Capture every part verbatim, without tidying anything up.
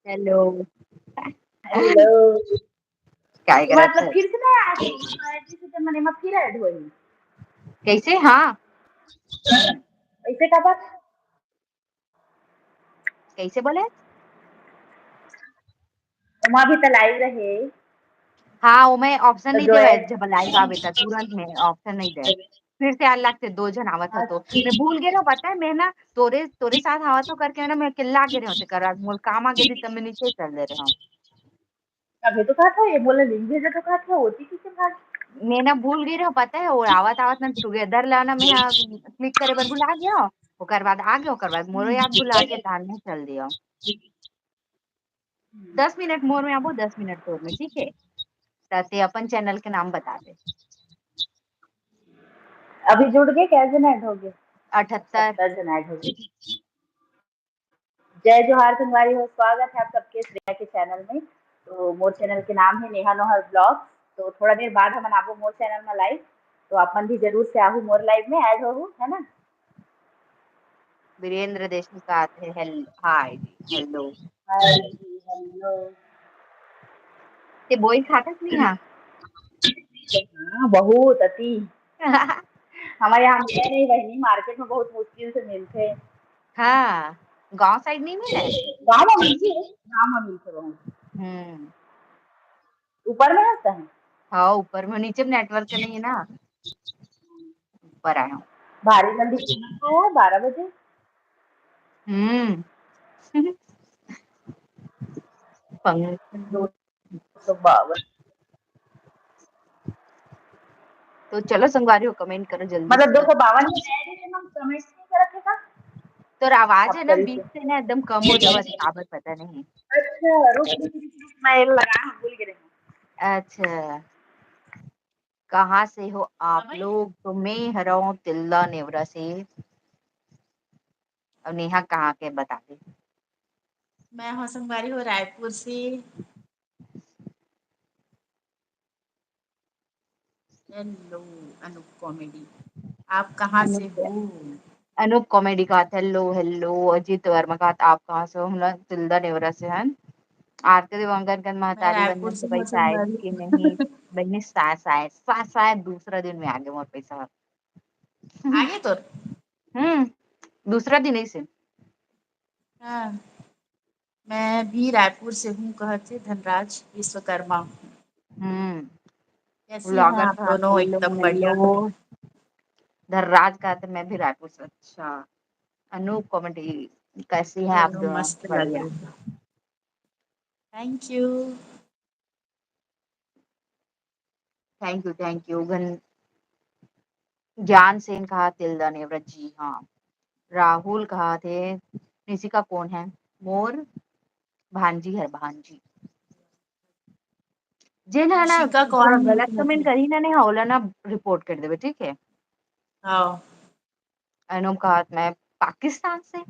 Hello. Hello. काय करत मतलब है? फिर से मैं ऐड, जैसे जब मैंने मैं फिर ऐड हुई। कैसे? हाँ, ऐसे का बात? कैसे बोले? ओमा भी तो लाइव रहे। हाँ, ओमे ऑप्शन तो नहीं जो देवे, है जब लाइव आवे त तुरंत में ऑप्शन नहीं दे। फिर से आए लगथे, दो झन आवत हो तो मैं भूल गे रहो, पता है, मैं ना तोरे तोरे साथ आवत हो करके ना मैं किल्ला गे रहो, तेकर बाद मोर काम आ गे रही, तब मैं नीचे चल दे रहे हूँ। अभी तो कहा था ये बोला लिंक भेजा तो कहा था ओटीपी के बाद। मैं ना भूल गे रहो, पता है, वो आवत आवत ना टुगेदर ला ना मैं क्लिक करे बर भुला गया, ओकर बाद आ गया, ओकर बाद मोरो याद भुला के धान में चल दिया। दस मिनट मोर में आबो, दस मिनट तोर में, ठीक है? त ते अपन चैनल के नाम बता दे। अभी जुड़ गए, कै जन ऐड हो गए? अठहत्तर। सत्तर जन ऐड हो गए। जय जोहार संगवारी हो, स्वागत है आप सबके श्रेया के चैनल में। तो मोर चैनल के नाम है नेहा नोहर ब्लॉग। तो थोड़ा देर बाद हम आबो मोर चैनल में लाइव, तो आप मन भी जरूर से आहू मोर लाइव में ऐड हो, है ना? वीरेंद्र देशमुख आत हे, हेल-, हाय जी, हेलो। हाय जी, हेलो। ते बोई खाथस नहीं? हाँ, हाँ, बहुत अति। हमारे यहाँ मिले नहीं बहनी, मार्केट में बहुत मुश्किल से मिलते। हाँ, गांव साइड नहीं मिले? गाँव में मिलती है, गाँव में मिलते बहुत। हम्म। ऊपर में रहता है? हाँ, ऊपर में, नीचे में नेटवर्क नहीं है ना, ऊपर आया हूँ। भारी जल्दी खाना खाया है बारह बजे। हम्म। पंग- दो सौ बावन। तो चलो संगवारी हो, कमेंट करो जल्दी मतलब से। दो सौ बावन में ऐड है, हम कमेंट नहीं करत है का? तोर आवाज आप है ना करी बीच से। से ना एकदम कम हो जावत है, काबर पता नहीं। अच्छा, रुक, रुक, रुक, रुक, मैं लगा, भूल गए। अच्छा, कहाँ से हो आप अबे। लोग? तो मैं हरौं तिल्दा नेवरा से। अब नेहा कहाँ के बता दे। मैं हूँ संगवारी हो रायपुर से। हेलो अनूप कॉमेडी, आप कहाँ से अनूप। हो? अनूप कॉमेडी कहत हेलो हेलो। अजीत वर्मा कहत आप कहाँ से हो? हमला तिल्दा नेवरा से हन। आरती देवांगन कन महतारी रायपुर वंदन से के पैसा आए हूँ। कि नहीं? बहनी सास आए, सास आए, दूसरा दिन में आगे मोर पैसा। आगे तोर? हम्म, दूसरा दिन ही से। हाँ, मैं भी रायपुर से हूँ, कहत हे धनराज विश्वकर्मा। हम्म, कैसे हैं ब्लॉगर आप था, दोनों? हेलो, एकदम बढ़िया। हेलो। धनराज कहत हे मैं भी रायपुर से। अच्छा, अनूप कॉमेडी, कैसी हैं आप दोनों दोनों? मस्त लग रहे बढ़िया। हैं। Thank you। Thank you, thank you। घन-, ज्ञान सेन कहत हे तिल्दा नेवरा, जी हाँ। राहुल कहत हे निशिका कौन है? मोर भांजी है, भांजी। जेन हा ना निशिका कौन है? गलत कमेंट करही ना, नहीं, ओला ना रिपोर्ट कर देबे, ठीक है? हाँ। अनूप कहत मैं पाकिस्तान से।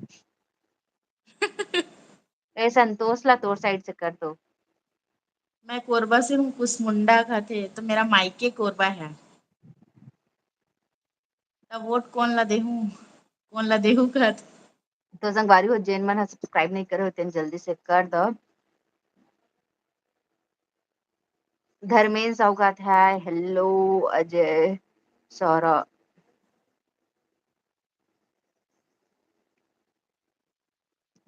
ए संतोष ला तोर साइड से कर दो। मैं कोरबा से हूँ, कुसमुंडा कहत हे, तो मेरा मायके कोरबा है। तब वोट कौन ला देहूँ, कौन ला देहूँ कहत। तो संगवारी हो, जेन मन ह सब्सक्राइब नहीं करे हो, तेन जल्दी से कर दो। धर्मेन साहू कहत हे हेलो अजय सौरभ।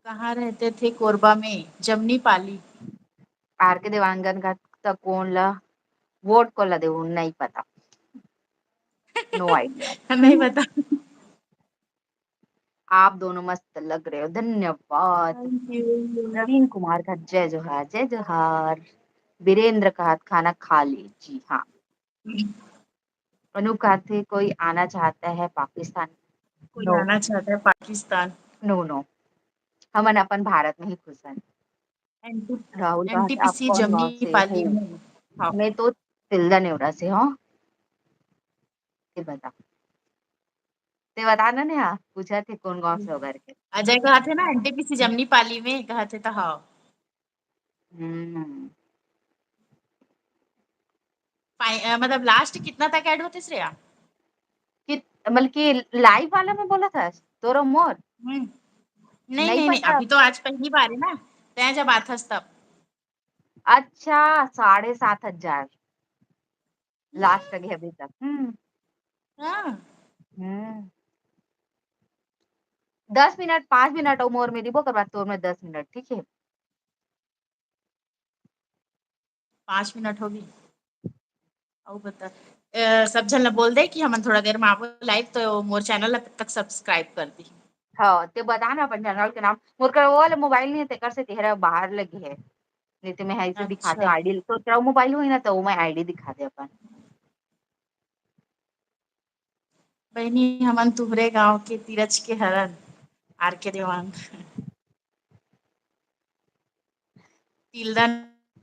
कहाँ रहते थे कोरबा में? जमनी पाली। आर के देवांगन का त कौन ला वोट को ला देहूँ, नहीं पता। No idea। नहीं पता। आप दोनों मस्त लग रहे हो, धन्यवाद। Thank you। प्रवीण कुमार का जय जोहार, जय जोहार। वीरेंद्र कहत खाना खा ली, जी हाँ। अनूप कहत हे कोई आना चाहता है पाकिस्तान? कोई No। आना चाहता है पाकिस्तान? No, no, हमन अपन भारत में ही खुश हन। एनटी राहुल कहत हे आप एनटीपीसी कौन गांव जमनी से पाली हो? में। हाँ। मैं तो तिल्दा नेवरा से हूँ। ते बता ना नेहा, पूछत हे कौन गांव से हो करके। अजय कहत हे ना एनटीपीसी जमनी पाली में, कहत हे तो हाँ। हम्म। पाई-, अ, मतलब लास्ट कितना तक ऐड होते श्रेया? कि मतलब कि लाइव वाला में बोलत हस तोरो मोर? हम्म। नहीं नहीं नहीं नहीं, पता। अभी तो आज पहली बार है ना, तैं जब आथस तब। अच्छा, साढ़े सात हजार लास्ट गे अभी तक। हम्म। हाँ। हम्म। दस मिनट, पाँच मिनट अउ मोर में दिबो, ओकर बाद तोर में दस मिनट, ठीक है? पाँच मिनट होगे। अउ बता, अ, सब झन ला बोल दे कि हमन थोड़ा देर में आबो लाइव, तो मोर चैनल ला तब तक सब्सक्राइब कर दी। हाँ, ते बता ना अपन चैनल के नाम। मोर कर वो वाला मोबाइल नहीं है, तेकर से तेरा बाहर लगे है। नहीं तो मैं ऐसे दिखाते अच्छा। आईडी, तो तेरा मोबाइल होई ना, तो वो मैं आईडी दिखा दे अपन। बहिनी, हमन तुहरे गांव के तीरच के हरन, आर के देवांग। तिल्दा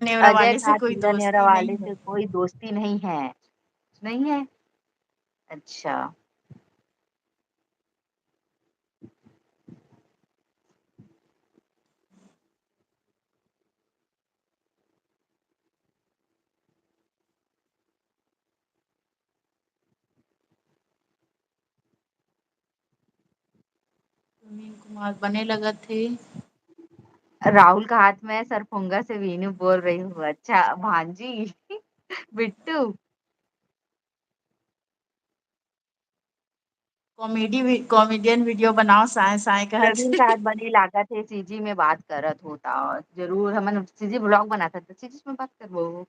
नेवरा अजय वाले से का कोई तिल्दा नेवरा दोस्ती वाले नहीं से है। कोई दोस्ती नहीं है। नहीं है? अच्छा। प्रवीण कुमार बने लगत हे। राहुल का हाथ में सरफोंगा से वीनू बोल रही हूँ। अच्छा, भांजी, बिट्टू। कॉमेडी वी-, कॉमेडियन वीडियो बनाओ, साय साय कहत। प्रवीण का हाथ बनी लागत है, सीजी में बात करत होता। जरूर, हमन सीजी व्लॉग बनाता, तो सीजी में बात करबो।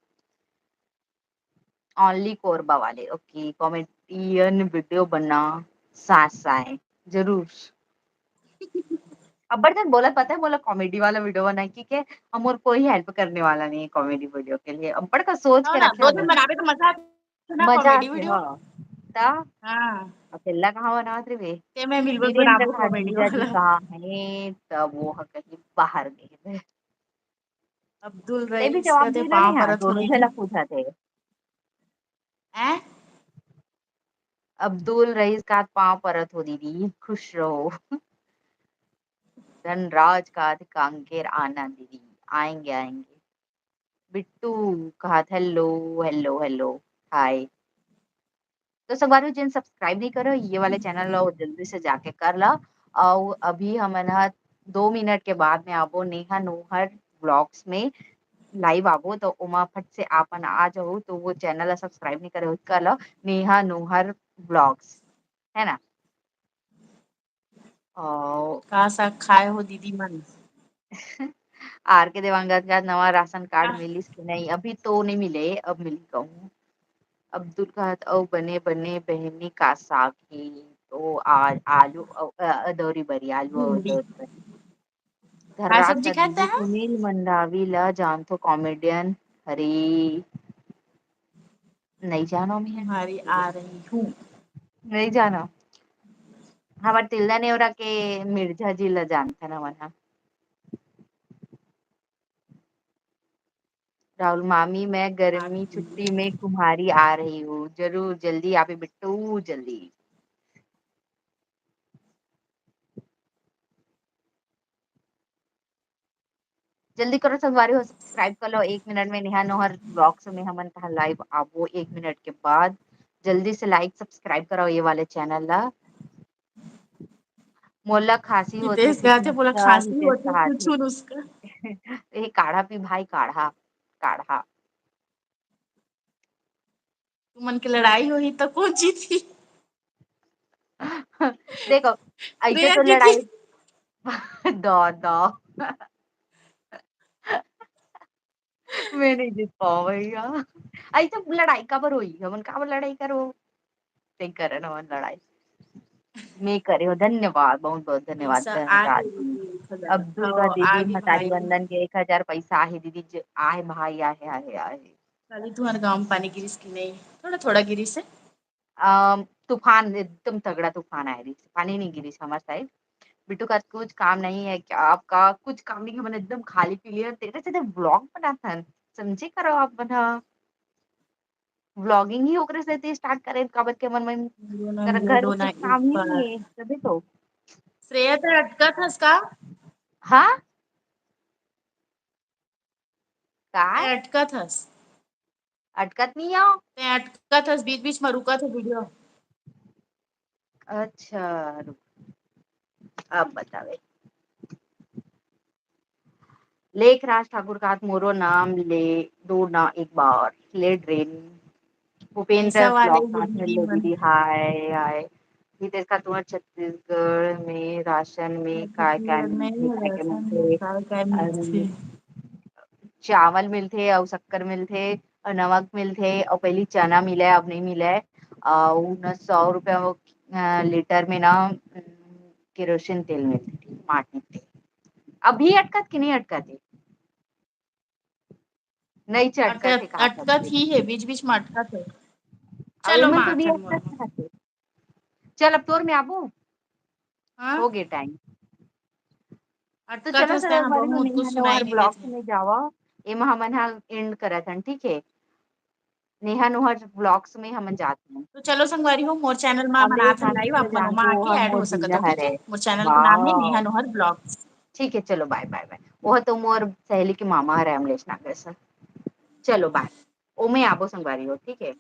ओनली कोरबा वाले, ओके, कॉमेडियन वीडियो बना, साय साय, जरूर। अब्बड़ जन बोलत, पता है, बोला कॉमेडी वाला वीडियो बनाए कि के, हम और कोई हेल्प करने वाला नहीं है कॉमेडी वीडियो के लिए। अब्बड़ का सोच हाँ के ना, रखे दो हम दिन लोग। बनाबे तो मजा आथे ना मजा कॉमेडी आथे, वीडियो। हाँ। ता हाँ, अकेला कहाँ बनावत रहे? ते मैं मिलबो वीरेंद्र बनाबो का कॉमेडी जीजा जी वाला। कहाँ है? तब वो कहीं बाहर गए हैं। अब्दुल ते भी रईस जवाब कथे देना पाँव नहीं है, परत हो दोनों दीदी। झला पूछा थे। हैं? अब्दुल रईस का पाँव परत हो दीदी, खुश रहो। धनराज का कांकेर आना दीदी, आएंगे, आएंगे। बिट्टू कहा, हेलो, हेलो, हेलो, हाय। तो संगवारी हो, जिन सब्सक्राइब नहीं करो, ये वाले चैनल ला जल्दी से जाके कर ला। और अभी हमन ह दो मिनट के बाद में आबो नेहा नोहर व्लॉग्स में लाइव आबो, तो ओमा फट से आपन आ जाओ। तो वो चैनल ला सब्सक्राइब नहीं करे हो, कर लो, नेहा नोहर व्लॉग्स, है ना? और का साग खाए हो दीदी मन? आर के देवांगन का नवा राशन कार्ड आह। मिलिस कि नहीं? अभी तो नहीं मिले, अब मिली कहूँ। अब्दुल कहत, "अउ बने बने बहनी का साग ही तो आ-, आलू अउ, अ, अदौरी बरी, आलू अउ भिंडी। अदौरी बरी।" का धर्राज सब्जी का खाते दीदी हैं? सुनील मंडावी ला जानथो, कॉमेडियन हरी। नहीं जानो मैं। तुम्हारी आ रही हूँ। नहीं जानो। हमर तिल्दा नेवरा के मिर्झा जी ला जानथन हमन ह। राहुल मामी, मैं गर्मी छुट्टी में तुम्हारी आ रही हूँ। जरूर, जल्दी आबे बिट्टू, जल्दी। जल्दी करो संगवारी हो, सब्सक्राइब कर लो। एक मिनट में नेहा नोहर व्लॉग्स में हमन तहाँ लाइव आबो, एक मिनट के बाद। जल्दी से लाइक सब्सक्राइब करो ये वाले चैनल ला। मोला खांसी होथे, हितेश कहत हे, "मोला खांसी होथे, कहा कुछ नुस्खा।" ए, काढ़ा पी भाई, काढ़ा, काढ़ा। तुमन के लड़ाई होही त कोन जीतही? देखो, ऐसे तो लड़ाई दो, दो। मैं नहीं जीत पाऊँ भैया। ऐसे लड़ाई काबर होही? हमन काबर लड़ाई करबो? नहीं करन हमन लड़ाई। मैं करे हो, धन्यवाद, बहुत बहुत धन्यवाद। अब्दुल का दीदी, महतारी वंदन के एक हजार पैसा आहे दीदी, आहे भाई, आहे, आहे, आहे। काली तुहर गांव में पानी गिरिस कि नहीं? थोड़ा थोड़ा गिरिस हे। अम, तूफान, एकदम तगड़ा तूफान आए रहिस, पानी नहीं गिरिस हमर साइड। बिट्टू का कुछ काम नहीं है क्या आपका? कुछ काम नहीं, हमन एकदम खाली पीली हन, तेरे से व्लॉग बनाथन, समझे करो आप मन ह। व्लॉगिंग ही ओकरे सेती स्टार्ट करे, काबर के मन में कर घर में कुछ काम ही नहीं है, तभी तो। श्रेया, ते अटकत हस का? हाँ? काय? अटकत हस। अटकत नहीं हो। ते अटकत हस, बीच बीच में रुकत हे वीडियो। अच्छा, रुक। अब बतावे। लेखराज ठाकुर कहात मोरो नाम ले दो ना एक बार, ले ड्रेन। भूपेंद्र ऐसा वाला ब्लॉग ही पास दीदी हेलो मन। दीदी, हाय हाय। दीदी का तुम्हार छत्तीसगढ़ में राशन में काय काय छत्तीसगढ़ में मिलथे, काय काय राशन मिलथे? काय काय अम, मिलथे? चावल मिलथे अउ शक्कर मिलथे अउ नमक मिलथे अउ पहली चना मिले, अब नहीं मिले। अउ न सौ रुपया वो, अ, लीटर में ना, अम, केरोसिन तेल मिलथे, माटी तेल। अभी अटकत कि नहीं अटकत हे? नहीं चटकत हे अटकत कहा अटकत ही है, बीच बीच में अटकत है। अब चलो एमन माँ, तो नहीं चल मोर अटकत हे। चल अब तोर में आबो, हाँ? हो गए टाइम। तो अटकत चलो हस सर, तेहा हमारे बहुत नेहा कुछ सुनाई नोहर नहीं ब्लॉग देथे। में जावा, एमा हमन हा एंड करत हन, ठीक है? नेहा नोहर ब्लॉग्स में हमन जात हन। तो चलो संगवारी हो, मोर चैनल में हम बनात नेहा हन लाइव, आप मन नोहर ओमा आके जान ऐड मोर हो सकत जीजा हो, ठीक है? हरे। मोर चैनल के नाम है वाओ। नेहा नोहर ब्लॉग्स। ठीक है, चलो बाय बाय बाय। वो तो मोर सहेली के मामा हरे अमलेश नागर सर। चलो बाय, ओमे आबो संगवारी हो, ठीक है?